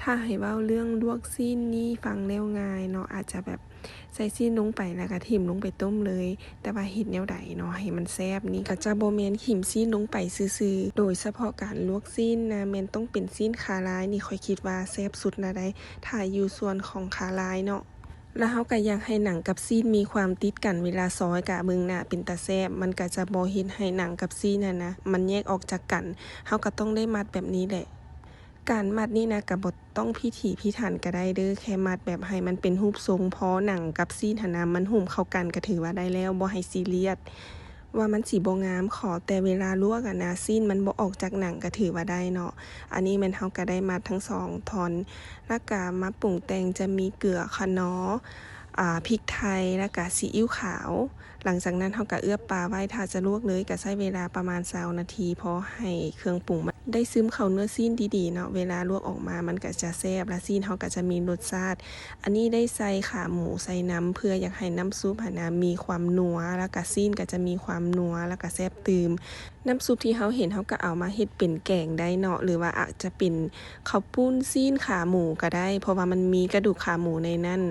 ຖ້າໃຫ້ເວົ້າເລື່ອງລວກຊີ້ນນີ້ ຟັງແລ້ວງ່າຍເນາະ ອາດຈະແບບໃສ່ຊີ້ນລົງໄປ ແລ້ວກະຖິ້ມລົງໄປຕົ້ມເລີຍ, ແຕ່ວ່າເຮັດແນວໃດເນາະໃຫ້ມັນແຊບນີ້ ກະຈະບໍ່ແມ່ນຖິ້ມຊີ້ນລົງໄປຊື່ໆ. ໂດຍສະເພາະການລວກຊີ້ນນະ ແມ່ນຕ້ອງເປັນຊີ້ນຂາລາຍນີ້ ຂ້ອຍຄິດວ່າແຊບສຸດລະໃດ໋ ຖ້າຢູ່ສ່ວນຂອງຂາລາຍເນາະ. ແລ້ວເຮົາກະຢາກໃຫ້ໜັງກັບຊີ້ນມີຄວາມຕິດກັນ ເວລາຊອຍກະເບິ່ງໜ້າເປັນຕາແຊບ, ມັນກະຈະບໍ່ເຮັດໃຫ້ໜັງກັບຊີ້ນຫັ້ນນະ ມັນແຍກອອກຈາກກັນ. ເຮົາກະຕ້ອງໄດ້ມັດແບບນີ້ແຫຼະ. ການມັດນີ້ນະ ກະບໍ່ຕ້ອງພິຖີພິຖັນກະໄດ້ເດີ້, ແຄ່ມັດແບບໃຫ້ມັນເປັນຮູບຊົງພໍ, ໜັງກັບຊີ້ນຫັ້ນນະ ມັນຫຸ້ມເຂົ້າກັນກະຖືວ່າໄດ້ແລ້ວ, ບໍ່ໃຫ້ຊີຣຽສວ່າມັນຊິບໍ່ງາມ. ຂໍແຕ່ເວລາລວກຫັ້ນນະ ຊີ້ນມັນບໍ່ອອກຈາກໜັງກະຖືວ່າໄດ້ເນາະ. ອັນນີ້ແມ່ນເຮົາກະໄດ້ມັດທັງສອງທ່ອນ ແລ້ວກະມາປຸງແຕ່ງ ຈະມີເກືອ, ຂະໜໍ, ອາ, ພິກໄທ ແລ້ວກະຊີອິ້ວຂາວ. ຫຼັງຈາກນັ້ນເຮົາກະເອືອບປາໄວ້ ຖ້າຈະລວກເລີຍກະໃຊ້ເວລາປະມານຊາວນາທີ ພໍໃຫ້ເຄື່ອງປຸງມັນໄດ້ຊຶມເຂົ້າເນື້ອຊີ້ນດີໆເນາະ. ເວລາລວກອອກມາມັນກະຈະແຊບ ແລະ ຊີ້ນເຮົາກະຈະມີລົດຊາດ. ອັນນີ້ໄດ້ໃສ່ຂາໝູໃສ່ນຳ ເພື່ອຢາກໃຫ້ນ້ຳຊຸບຫັ້ນນະມີຄວາມນົວ ແລ້ວກະຊີ້ນກະຈະມີຄວາມນົວ ແລ້ວກະແຊບຕື່ມ. ນ້ຳຊຸບທີ່ເຮົາເຫັນ ເຮົາກະເອົາມາເຮັດເປັນແກງໄດ້ເນາະ ຫຼືວ່າອາດຈະເປັນເຂົ້າປຸ້ນຊີ້ນຂາໝູກະໄດ້ ເພາະວ່າມັນມີກະດູກຂາໝູໃນນັ້ນ.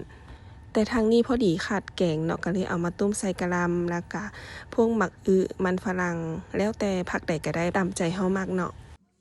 ແຕ່ທາງນີ້ພໍດີຂາດແກງເນາະ ກະເລີຍເອົາມາຕົ້ມໃສ່ກະຫຼ່ຳ ແລ້ວກະພວກໝາກອຶ, ມັນຝຣັ່ງ ແລ້ວແຕ່ຜັກໃດກະໄດ້ຕາມໃຈເຮົາມັກເນາະ.